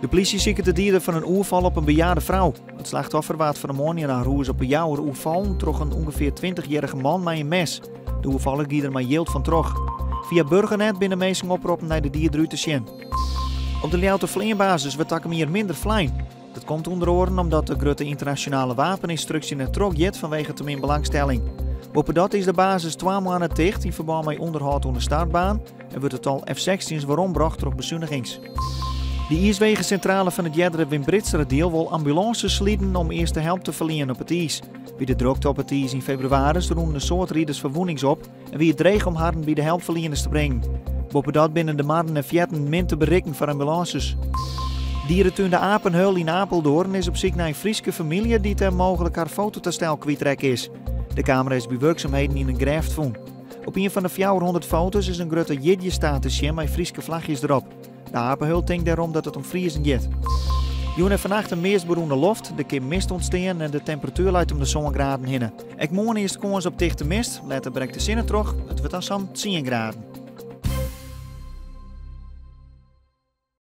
De plysje siket de dieder fan in oerfal op in bejaarde frou. It slachtoffer waard fan 'e moarn yn har hûs op 'e Jouwer oerfallen troch in ûngefear twintichjierrige man mei in mes. De oerfaller gie der mei jild fan troch. Fia Burgernet binne minsken oproppen nei de dieder út te sjen. Op de Ljouwerter fleanbasis wurdt takom jier minder flein. Dat komt ûnder oaren omdat de grutte ynternasjonale wapenynstruksje net trochgiet fanwege te min belangstelling. Boppedat is de basis twa moanne ticht yn ferbân mei ûnderhâld oan de startbaan en wurdt it tal F-sechstjins werombrocht troch besunigings. De iiswegesintrale fan it eardere Wymbritseradiel wol ambulânses sliden om earste help te ferlienen op it iis. By de drokte op it iis yn febrewaris rûnen in soad riders ferwûnings op en wie it dreech om harren by de helpferlieners te bringen. Boppedat binne de marren en fearten min te berikken foar ambulânses. Dieretún De Apenheul yn Apeldoorn is op syk nei in Fryske famylje dy't dêr mooglik har fototastel kwytrekke is. De kamera is by wurksumheden yn in grêft fûn. Op ien fan de 400 foto's is in grutte jierdeistaart te sjen mei Fryske flachjes derop. De Apenheul tinkt dêrom dat it om Friezen giet. Jûn en fannacht in meast berûne loft, der kin mist ûntstean en de temperatuer leit om de sân graden hinne. Ek moarn earst kâns op tichte mist, letter brekt de sinne troch, it wurdt dan sa'n tsien graden.